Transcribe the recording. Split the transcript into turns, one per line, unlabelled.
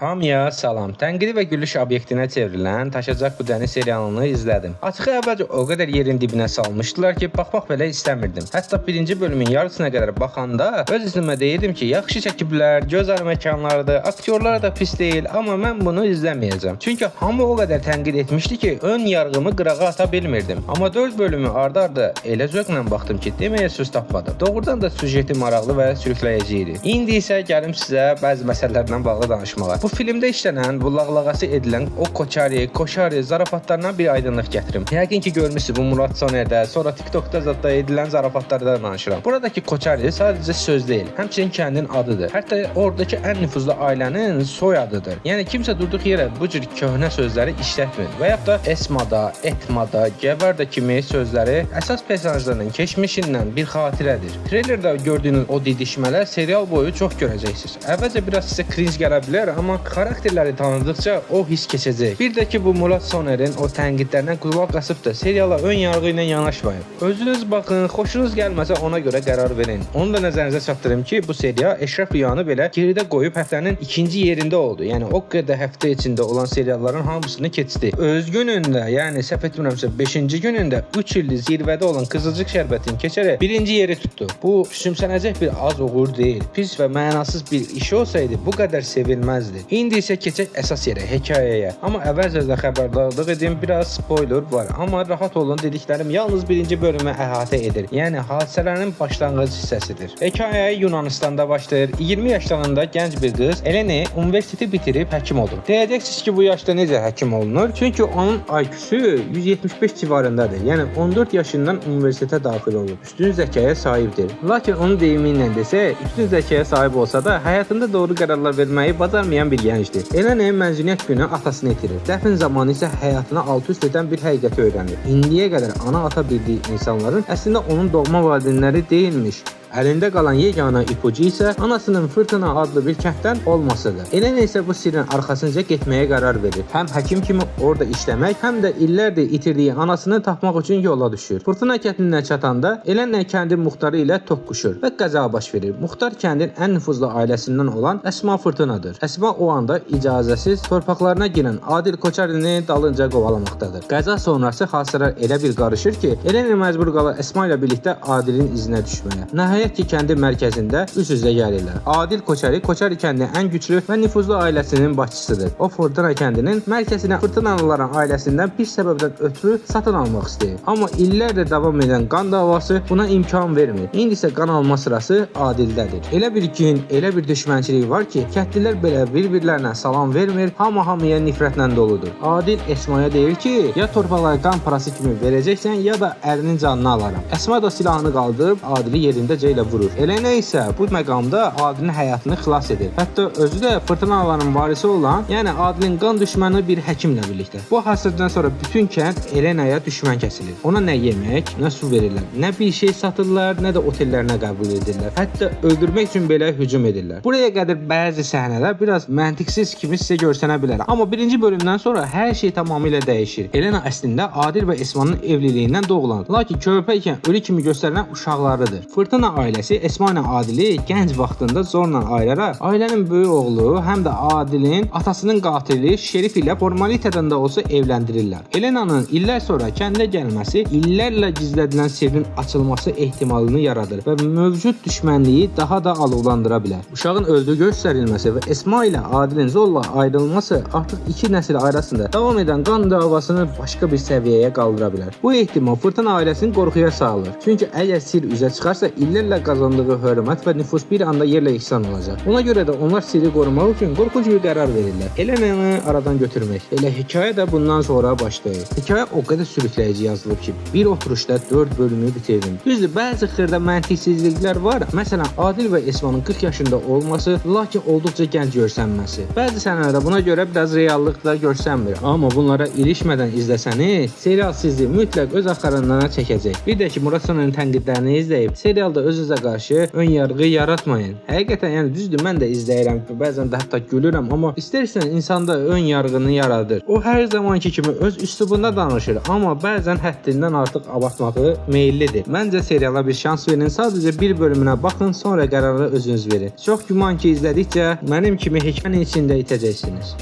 Hamıya salam. Tənqidi və gülüş obyektinə çevrilən Taşacaq bu dəniz serialını izlədim. Açığı əvvəlcə o qədər yerin dibinə salmışdılar ki, baxmaq belə istəmirdim. Hətta birinci bölümün yarısına qədər baxanda öz özümə deyirdim ki, yaxşı çəkiblər, gözəl məkanlardır, aktyorlar da pis deyil, amma mən bunu izləməyəcəm. Çünki hamı o qədər tənqid etmişdi ki, ön yarğımı qırağa ata bilmirdim. Amma 4 bölümü ardı-ardı elə zövqlə baxdım ki, deməyə söz tapmadım. Doğrudan da süjeti maraqlı və sürükləyici idi. İndi isə gəlim sizə bəzi məsələlərlə bağlı danışmağa. Bu filmdə işlənən, bu lağlağası edilən o Koçari, Koşari zarafatlarına bir aydınlıq gətirim. Yəqin ki görmüsünüz bu Murad Sonerdə, sonra TikTokda zətdə edilən zarafatlardan danışıram. Buradakı Koçari sadəcə söz deyil, həmçinin kəndin adıdır. Hətta oradakı ən nüfuzlu ailənin soyadıdır. Yəni kimsə durduq yerə bu cür köhnə sözləri işlətmir və yaxud da Esmada, Etmada, Gəvərdə kimi sözləri əsas personajların keçmişindən bir xatirədir. Treylerdə gördüyünüz o didişmələr serial boyu çox görəcəksiniz. Əvvəlcə biraz sizə cringe gələ bilər, amma xarakterləri tanıdıqca o his keçəcək. Bir də ki bu Murad Sonerin o tənqidlərinə qulaq asıb da seriala ön yarğı ilə yanaşmayın. Özünüz baxın, xoşunuz gəlməsə ona görə qərar verin. Onu da nəzərinizə çatdırım ki, bu seriya Eşrəf Rüyanı belə geridə qoyub həftənin ikinci yerində oldu. Yəni o qədər həftə içində olan serialların hamısını keçdi. Öz günündə, yəni səhv etmirəmsə 5-ci günündə 3 ildir zirvədə olan Qızılcıq Şərbətini keçərək birinci yeri tutdu. Bu küçümsənəcək bir az uğur deyil. Pis və mənasız bir iş olsaydı bu qədər sevilməzdi. İndi isə keçək əsas yerə, hekayəyə. Amma əvvəlcədən xəbərdarlıq edim, biraz spoiler var. Amma rahat olun, dediklərim yalnız birinci bölümü əhatə edir. Yəni hadisələrin başlanğıc hissəsidir. Hekayə Yunanıstanda başlayır. 20 yaşlarında gənc bir qız Eleni universiteti bitirib həkim olur. Deyəcəksiniz ki, bu yaşda necə həkim olunur? Çünki onun IQ-su 175 civarındadır. Yəni 14 yaşından universitetə daxil olub. Üstün zəkaya sahibdir. Lakin onun deyimi ilə desək, üstün zəkaya sahib olsa da həyatında doğru qərarlar verməyi bacarmayan bir gəncdir. Eleni məzuniyyət günü atasını itirir. Dəfn zamanı isə həyatını alt-üst edən bir həqiqəti öyrənir. İndiyə qədər ana-ata bildiyi insanların əslində onun doğma valideynləri deyilmiş. Əlində qalan yeganə ipucu isə anasının Fırtına adlı bir kənddən olmasıdır. Elena isə bu sirrin arxasınca getməyə qərar verir. Həm həkim kimi orada işləmək, həm də illərdir itirdiyi anasını tapmaq üçün yola düşür. Fırtına kəndinə çatanda Elena kəndin muxtarı ilə toqquşur və qəza baş verir. Muxtar kəndin ən nüfuzlu ailəsindən olan Əsma Fırtınadır. Əsma o anda icazəsiz torpaqlarına girən Adil Koçarini dalınca qovalamaqdadır. Qəza sonrası hadisələr elə bir qarışır ki, Elena məcbur qalır Əsma ilə birlikdə Adilin izinə düşməyə. Nəhayət ki, kəndin mərkəzində üz-üzə gəlirlər. Adil Koçari, Koçari kəndinin ən güclü və nüfuzlu ailəsinin başçısıdır. O Fırtına kəndinin mərkəzinə Fırtınalıların ailəsindən bir səbəbdən ötürü satın almaq istəyir. Amma illərdir davam edən qan davası buna imkan vermir. İndi isə qan alma sırası Adildədir. Elə bir kin, elə bir düşmənçilik var ki, kəndlilər belə bir-birlərinə salam vermir, hamı hamıya nifrətlə doludur. Adil Esmaya deyir ki, ya torpaqları qan parası kimi verəcəksən, ya da ərinin canını alaram. Əsma da silahını qaldırıb Adili yerindəcə ilə vurur. Elena isə bu məqamda Adilin həyatını xilas edir. Hətta özü də Fırtınaların varisi olan, yəni Adilin qan düşməni bir həkimlə birlikdə. Bu hadisədən sonra bütün kənd Elenaya düşmən kəsilir. Ona nə yemək, nə su verirlər, nə bir şey satırlar, nə də otellərinə qəbul edirlər. Hətta öldürmək üçün belə hücum edirlər. Buraya qədər bəzi səhnələr biraz məntiqsiz kimi sizə görsənə bilər. Amma birinci bölümdən sonra hər şey tamamilə dəyişir. Elena əslində Adil və Esmanın evliliyindən doğulan, lakin körpə ikən ölü kimi göstərilən uşaqlarıdır. Fırtına ailəsi Esma ilə Adili gənc vaxtında zorla ayıraraq ailənin böyük oğlu, həm də Adilin atasının qatili Şerif ilə formalitədən də olsa evləndirirlər. Elenanın illər sonra kəndə gəlməsi illərlə gizlədilən sirrin açılması ehtimalını yaradır və mövcud düşmənliyi daha da alovlandıra bilər. Uşağın öldüyü göstərilməsi və Esma ilə Adilin zorla ayrılması artıq iki nəsil arasında davam edən qan davasını başqa bir səviyyəyə qaldıra bilər. Bu ehtimal Fırtına ailəsini qorxuya salır. Çünki əgər sir üzə çıxarsa illərlə qazandığı hörmət və nüfuz bir anda yerlə yeksan olacaq. Buna görə də onlar sirri qorumaq üçün qorxunc bir qərar verirlər. Elenanı aradan götürmək. Elə hekayə də bundan sonra başlayır. Hekayə o qədər sürükləyici yazılıb ki, bir oturuşda 4 bölümü bitirdim. Düzdür, bəzi xırda məntiqsizliklər var. Məsələn, Adil və Esmanın 40 yaşında olması, lakin olduqca gənc görsənməsi. Bəzi səhnələrdə buna görə biraz reallıq da görsənmir. Amma bunlara ilişmədən izləsəniz, serial sizi mütləq öz axarından çəkəcək. Bir də ki, Murad Soner'in tənqidlərini izləyib, serialda öz Öz-özə qarşı ön yarğı yaratmayın. Həqiqətən, yəni düzdür, mən də izləyirəm, bəzən də hətta gülürəm, amma istər-istəməz insanda ön yarğını yaradır. O hər zamanki kimi öz üslubunda danışır, amma bəzən həddindən artıq abartmağı meyillidir. Məncə seriala bir şans verin, sadəcə bir bölümünə baxın, sonra qərarı özünüz verin. Çox güman ki, izlədikcə mənim kimi hekmənin içində itəcəksiniz.